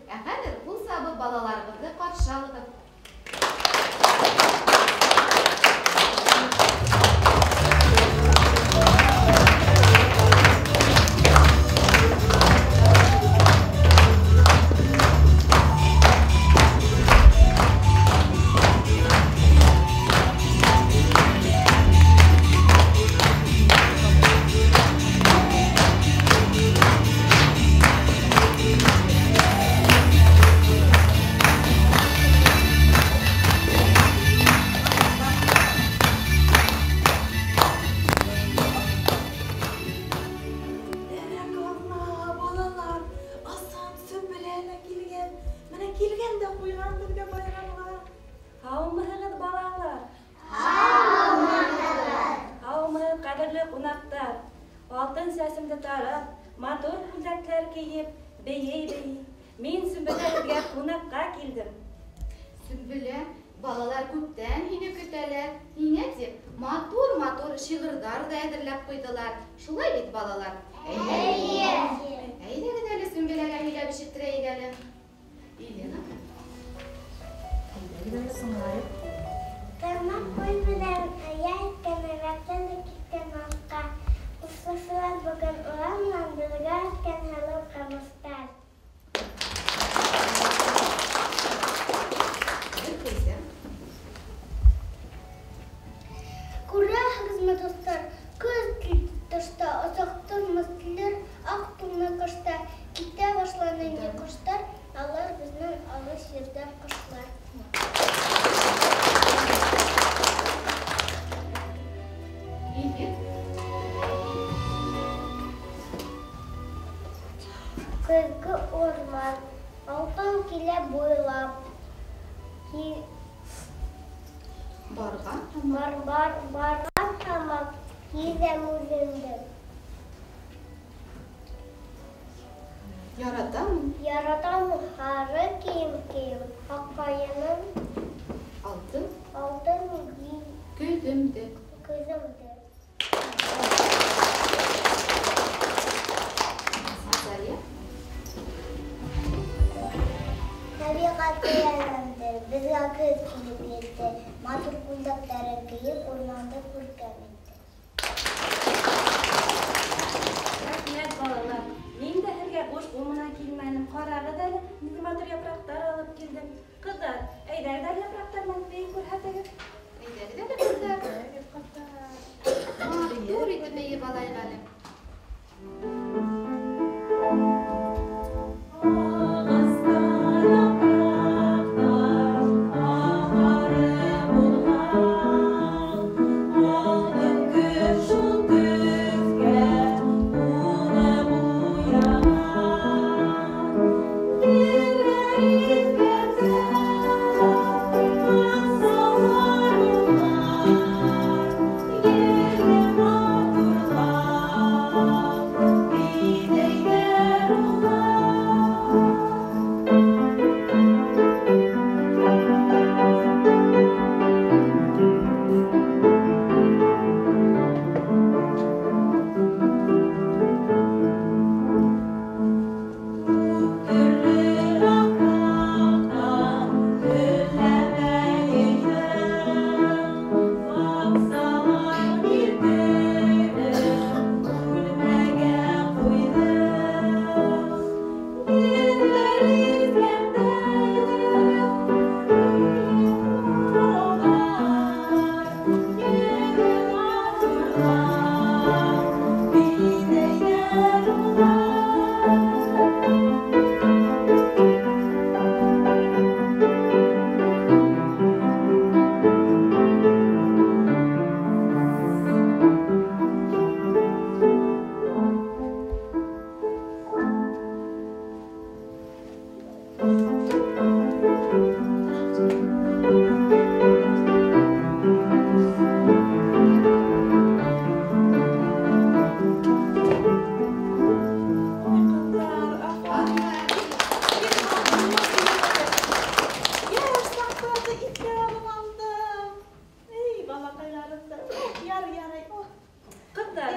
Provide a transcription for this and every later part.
Ә хәҙер ҡул сабып балаларыбыҙҙы ҡаршы алығыҙ.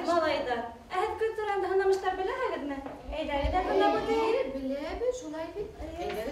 Малайҙар, ә һеҙ көҙ тураһында һынамыштар беләһегеҙме? Әйҙәгеҙ ҙә һынап үтәйек. Беләбеҙ, шулай бит. Әйҙәгеҙ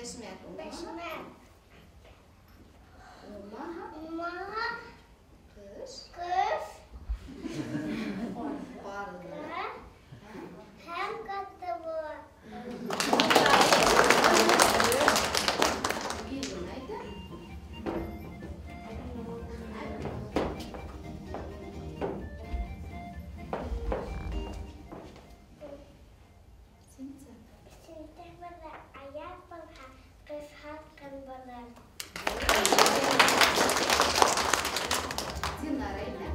Бәшмәк. Бәшмәк. Улмаһа. Улмаһа. Ҡыш. Ҡыш. Ҡарлы. Һәм ҡаты була. Илюна әйтә. Сентябрь. Сентябрҙә аяҙ булһа, ҡыш һалҡын булыр. Динара әйтә.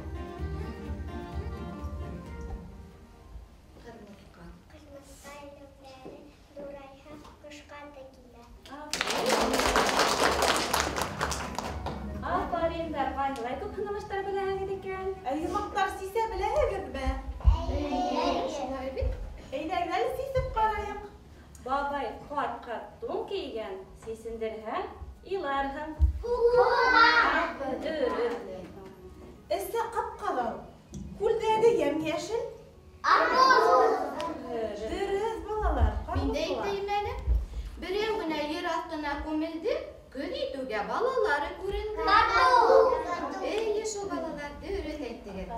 Ҡырмыҫҡа. Ҡырмыҫҡа әләүҙәре ҙурайһа, ҡыш ҡаты килә. Афариндар, ҡайһылай күп һынамыштар беләһегеҙ икән. Ә йомаҡтар сисә беләһегеҙме? Эйе. Шулай бит. Әйҙәгеҙ әле сисеп ҡарайыҡ. Бабай ҡат-ҡат тун кейгән, сисендерһәң, иларһың. Дөрөҫ. Эсе ҡап-ҡыҙыл, күлдәге йәм-йәшел. Арбуз. Дөрөҫ, балалар. Мин дә әйтәйем әле. Берәү генә ер аҫтына күмелде, көн итеүгә балалары күренде. Картуф. Эйе, шул балалар, дөрөҫ әйттегеҙ.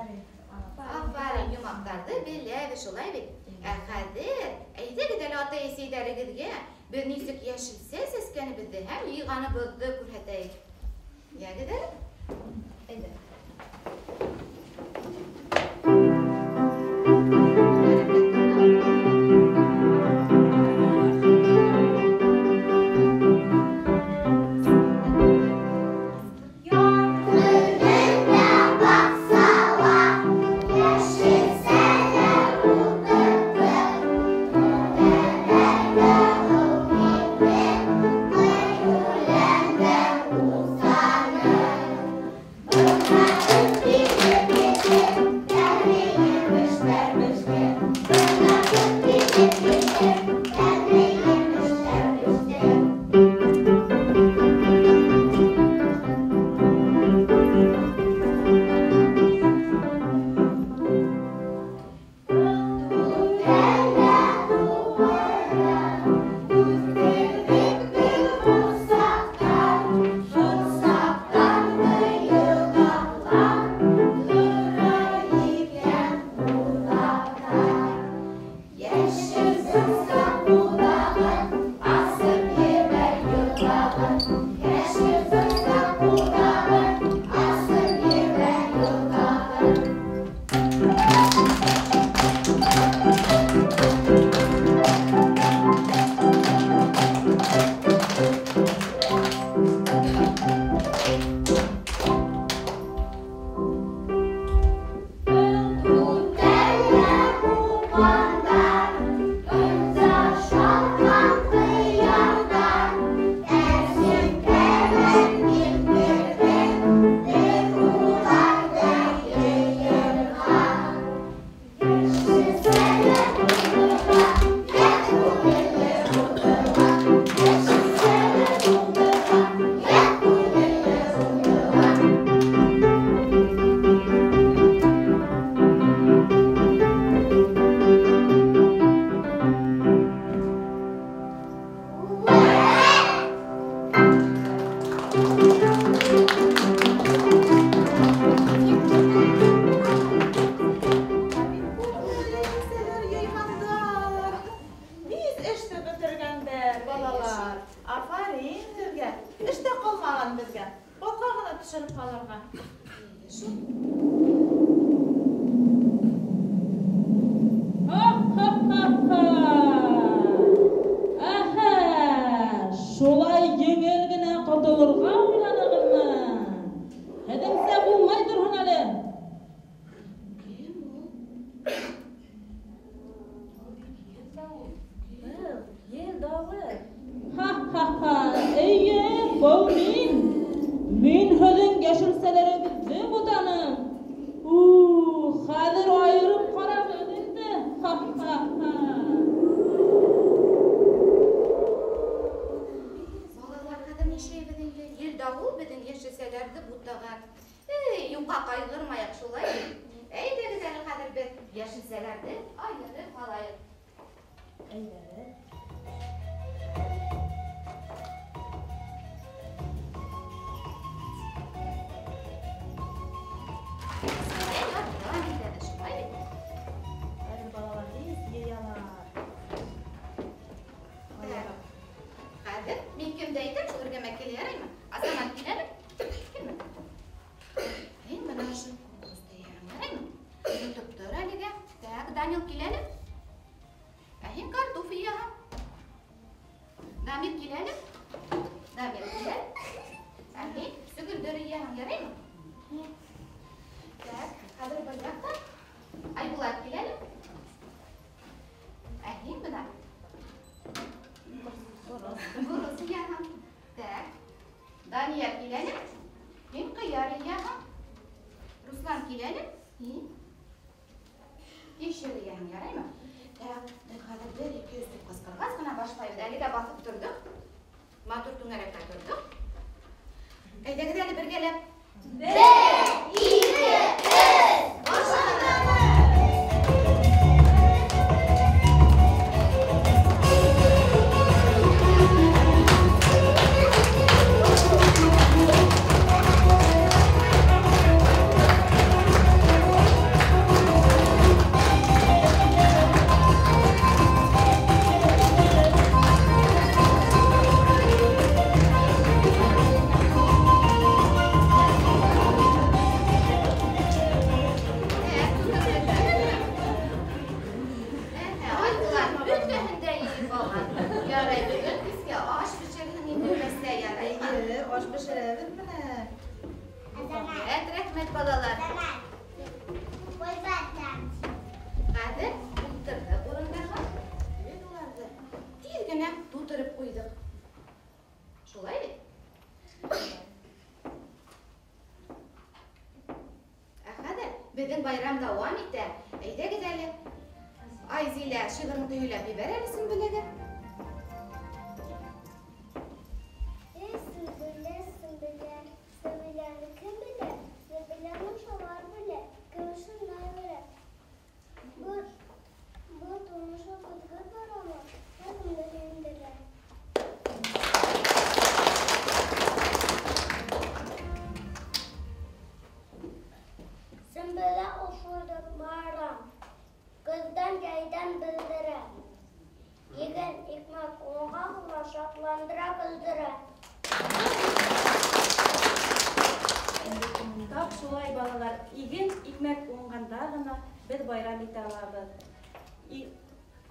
Афарин, йомаҡтарҙы беләбеҙ, шулай бит. Ә хәҙер әйҙәгеҙ әле атай-әсәйҙәрегеҙгә беҙ нисек йәшелсә сәскәнебеҙҙе һәм йыйғаныбыҙҙы күрһәтәйек. Йәгеҙ әле. Әйҙә. Көнөндә баҡсала йәшелсәләр ултырттыҡ. Түтәләргә һыу һиптек, ҡыр үләндәр усаны. Бына килеп етте, тәмле емештәр беште. Бына килеп етте, тәмле емештәр беште. Түтәләр тупырҙы, үҫтерҙек беҙ ҡурсаҡтар. Ҡурсаҡтарҙы йылғаҡлап, тора икән ботаҡтар. Йәшел сырсаң ботағын, асып ебәр йылғағын. Йәшел сырсаң ботағын, асып ебәр йылғағын. Түтәләр ҡыуғандар, көнсә шалҡан ҡыярҙар. Әсем тәмән килтерҙек, беҙ уларҙы йыйырға. Йәшелсәләр тулдырға, йә күңелле уҙырға. Йәшелсәләр тулдырға, йә күңелле уҙырға. Йәшелсәләр йыйғандар. Тиҙ эште бөтөргәндәр, балалар. Афарин һеҙгә. Эш тә ҡалмаған беҙгә. Балҡа ғына төшөрөп ҡалырға. Шул. Ха-ха-ха-ха! Әһә, шулай еңел генә ҡотолорға уйланығыҙмы? Һеҙҙеңсә булмай торһон әле. Кем ул? Был ел-дауыл. Ха-ха-ха! Эйе, был мин. Мин һеҙҙең йәшелсәләрегеҙҙе бутаным. Хәҙер айырып ҡарағыҙ инде. Ха-ха-ха! Балалар, хәҙер нишләйбеҙ инде? Ел-дауыл беҙҙең йәшелсәләрҙе бутаған. Эй, юҡҡа ҡайғырмайыҡ, шулай бит? Әйҙәгеҙ әле хәҙер беҙ йәшелсәләрҙе айырып алайыҡ. Әйҙә. Хәҙер мин кемде әйтәм, шул эргәмә кил, яраймы? Азамат, кил әле. Килмә. Һин бына ошо кукурузды йыяһың, яраймы? Тотоп тор әлегә. Так, Данил, кил әле. Ә һин картоф йыяһың. Дамир, кил әле. Дамир, кил әле. Ә һин сөгөлдөр йыяһың, яраймы? Так, хәҙер был яҡта Айбулат, кил әле. Ә һин бына борос йыяһың. Так, Данияр, кил әле. Һин ҡыяр йыяһың. Руслан, кил әле. Һин кишер йыяһың, яраймы? Так, беҙ хәҙер 1, 2, 3 тип ҡысҡырғас ҡына башлайбыҙ. Әлегә баҫып торҙоҡ. Матур түңәрәккә торҙоҡ. Әйҙәгеҙ әле бергәләп. 1, 2, 3, башланыҡ! Беҙҙең байрам дауам итә. Әйҙәгеҙ әле. Айзилә, шиғырыңды һөйләп ебәр әле Сөмбөләгә. Эй, Сөмбөлә, Сөмбөлә, Сөмбөләне кем белә? Сөмбөләне шулар белә, көмөшөн белә. Был тормошо көҙгө барамы? Һәр кемде һөйөндөрә. Сөмбөлә осорҙоп барам, көҙҙән йәйҙән белдерә. Иген икмәк уңға ғына шатландыра, көлдөрә. Тап шулай, балалар, иген икмәк уңғанда ғына беҙ байрам итә алабыҙ.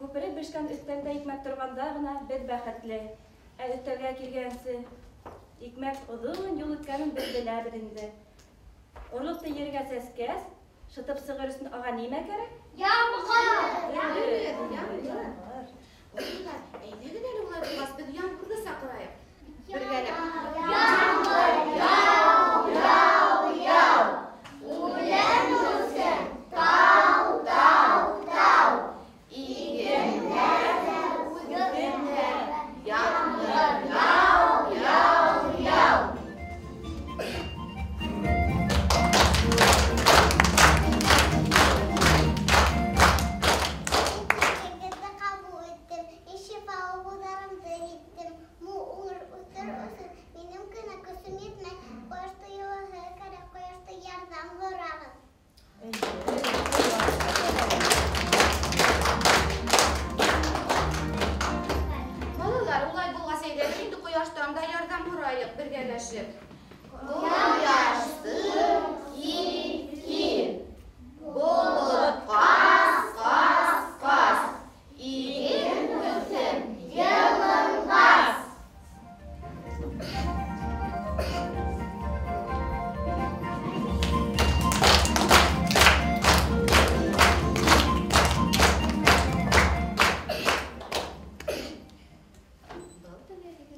Күпереп бешкән өҫтәлдә икмәк торғанда ғына беҙ бәхетле. Ә өҫтәлгә килгәнсе икмәк оҙон юл үткәнен беҙ беләбеҙ инде. Орлоҡто ергә сәскәс, шытып сығыр өсөн ага нимә кәрәк? Ямғыр! Ямғыр, ямғыр. Балалар, әйҙәгеҙ әле улай булғас, беҙ ямғырҙы саҡырайыҡ. Бергәләп. Ямғыр, яу, яу, яу. Үлән үҫһен, тау, тау, тау. Игендәр үҫһендәр, ямғыр, яу, яу, яу. Балалар, улай булғас, әйҙәгеҙ инде ҡояштан да ярҙам һорайыҡ бергәләшеп. Ҡояшым, кил, кил. Болот ҡас, ҡас, ҡас. Иген үҫһен, йылынғас.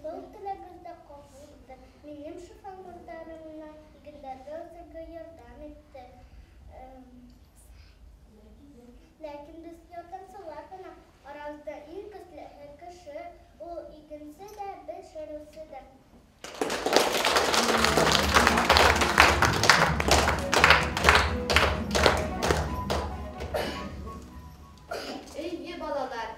Был теләгегеҙҙе ҡабул итте. Минең шифам ҡорттарымдан игендәргә үҫергә ярҙам итте. Ләкин беҙ ярҙамсылар ғына. Арабыҙҙа иң көслөһө кеше, ул игенсе ҙә, бешереүсе ҙә. Эйе, балалар,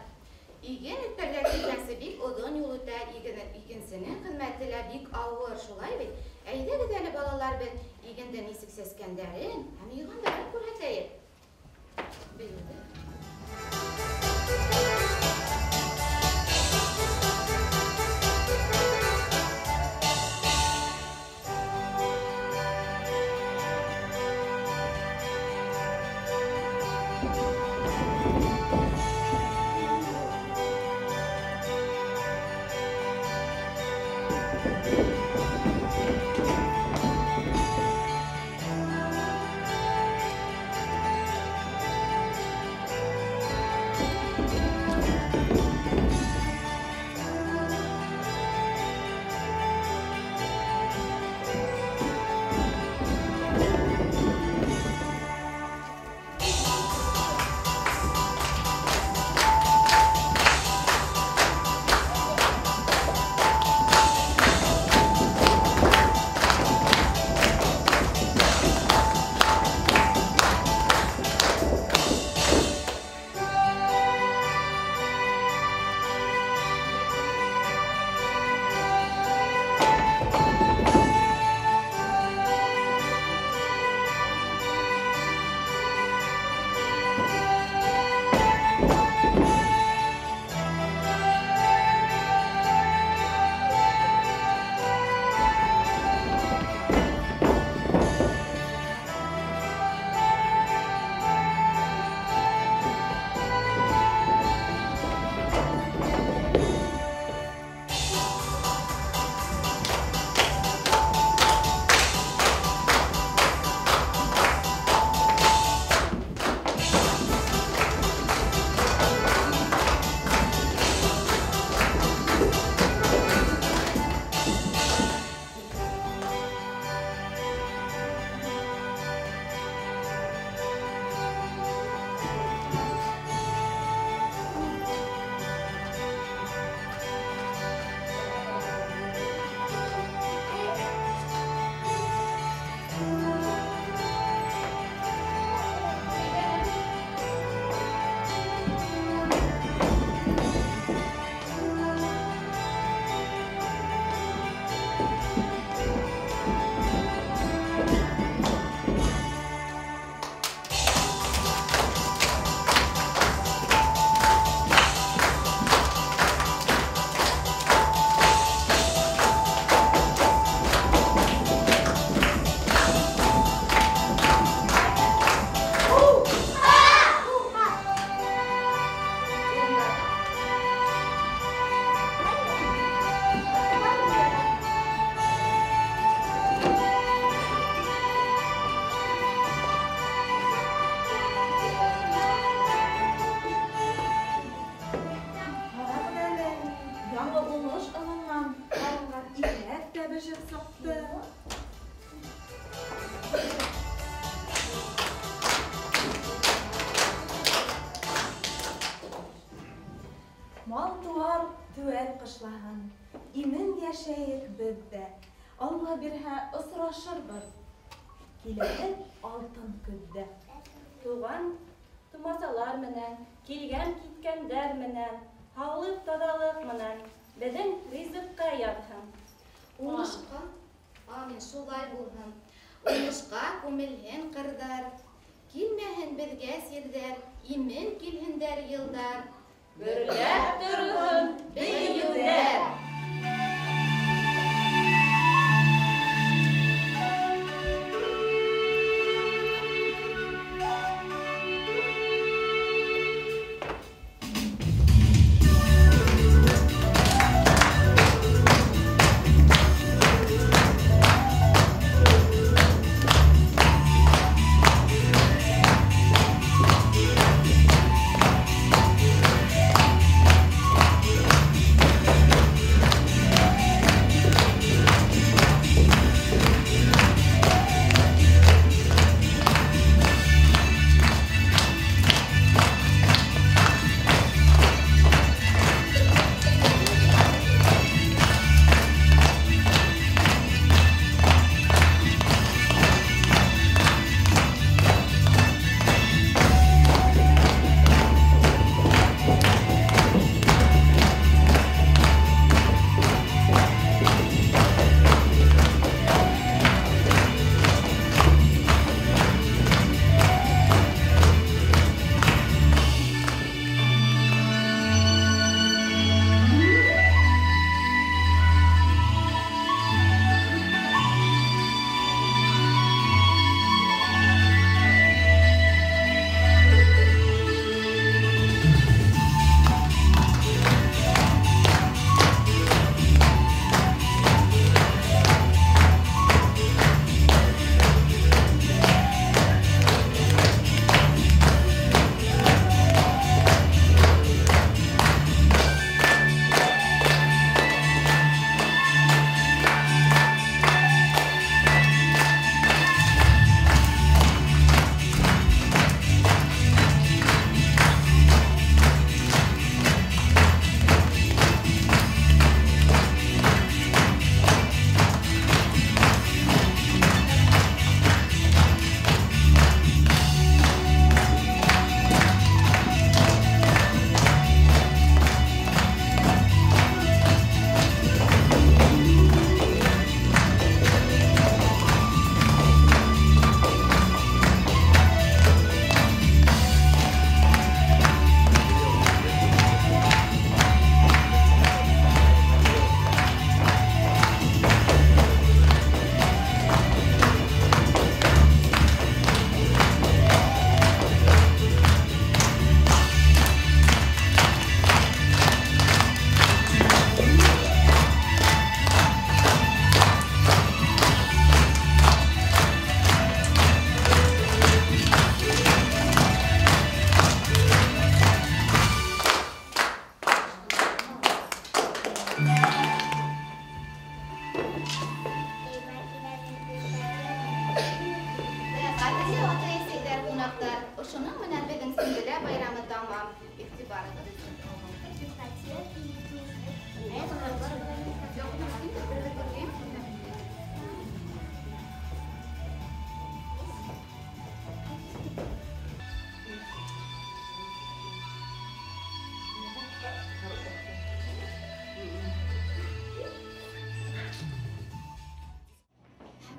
иген өҫтәлгә килгәнсе бик оҙон юл үтә, игенсенең хеҙмәте лә бик ауыр, шулай бит? Әйҙәгеҙ әле, балалар, беҙ игенде нисек сәскәндәрен һәм йыйғандарын күрһәтәйек. Бейеүҙе. Ҡышлаһын, имен йәшәйек беҙ ҙә, Алла бирһә осрашырбыҙ киләһе алтын көҙҙә. Туған тумасалар менән, килгән киткәндәр менән, һаулыҡ таҙалыҡ менән беҙҙең ризыҡҡа яҙһын. Уңышҡа, амин, шулай булһын. Уңышҡа күмелһен ҡырҙар, килмәһен беҙгә сирҙәр, имен килһендәр йылдар. Гөрләп торһон бейеүҙәр. Thank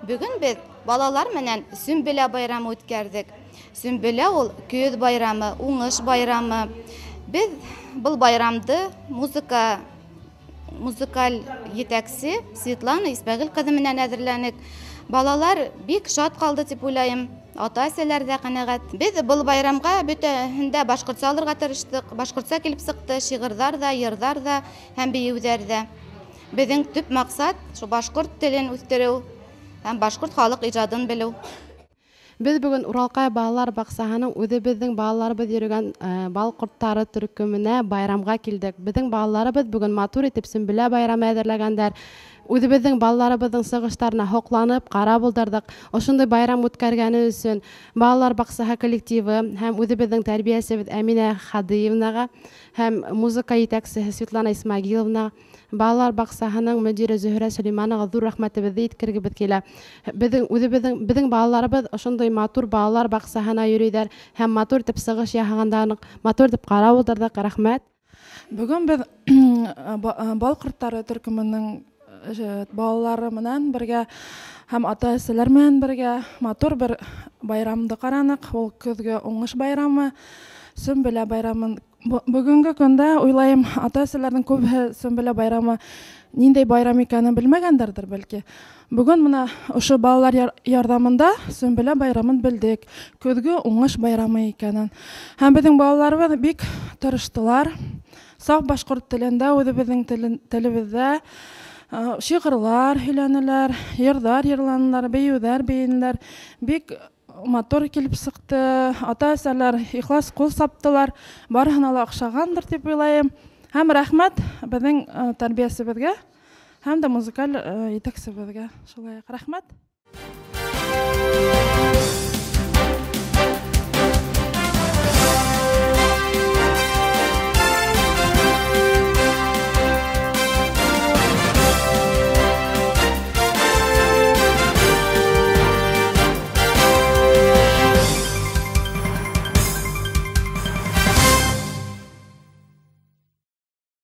Бөгөн беҙ балалар менән Сөмбөлә байрамы үткәрҙек. Сөмбөлә ул көҙ байрамы, уңыш байрамы. Беҙ был байрамды музыкаль етәксе Светлана Исмәғил ҡыҙы менән әҙерләнек. Балалар бик шат ҡалды тип уйлайым. Ата-әсәләр ҙә ҡәнәғәт. Беҙ был байрамға бөтәһендә башҡортса алырға тырыштыҡ. Башҡортса килеп сыҡты, шиғырҙар ҙа, йырҙар ҙа һәм бейеүҙәр ҙә. Беҙҙең төп маҡсат шул башҡорт телен үҫтереү һәм башҡорт халыҡ ижадын белеү. Беҙ бөгөн Уралҡай балалар баҡсаһының үҙебеҙҙең балаларыбыҙ йөрөгән бал ҡорттары төркөмөнә байрамға килдек. Беҙҙең балаларыбыҙ бөгөн матур итеп Сөмбөлә байрамы әҙерләгәндәр. Үҙебеҙҙең балаларыбыҙҙың сығыштарына һоҡланып ҡарап ултырҙыҡ. Ошондай байрам үткәргәне өсөн балалар баҡсаһы коллективы һәм үҙебеҙҙең тәрбиәсебеҙ Әминә Хадыевнаға һәм музыка етәксеһе Светлана Исмагиловна, балалар баҡсаһының мөдире Зөһрә Сөләймановаға ҙур рәхмәтебеҙҙе еткергебеҙ килә. Беҙҙең балаларыбыҙ ошондай матур балалар баҡсаһына йөрөйҙәр һәм матур итеп сығыш яһағандан матур итеп ҡарап ултырҙыҡ. Рәхмәт. Бөгөн беҙ бал ҡорттары төркөмөнөң балалары менән бергә һәм ата-әсәләр менән бергә матур бер байрамды ҡараныҡ. Ул көҙгө уңыш байрамы, Сөмбөлә байрамын. Бөгөнгө көндә уйлайым, ата-әсәләрҙең күбеһе Сөмбөлә байрамы ниндәй байрам икәнен белмәгәндәрҙер бәлки. Бөгөн мына ошо балалар ярҙамында Сөмбөлә байрамын белдек, көҙгө уңыш байрамы икәнен. Һәм беҙҙең балаларыбыҙ бик тырыштылар. Саф башҡорт телендә, үҙебеҙҙең телебеҙҙә шиғырлар һөйләнеләр, йырҙар йырланылар, бейеүҙәр бейенеләр. Бик матур килеп сыҡты. Ата-әсәләр ихлас ҡул саптылар. Барыһына ла оҡшағандыр тип уйлайым. Һәм рәхмәт беҙҙең тәрбиәсебеҙгә һәм дә музыкаль етәксебеҙгә. Шулай уҡ рәхмәт.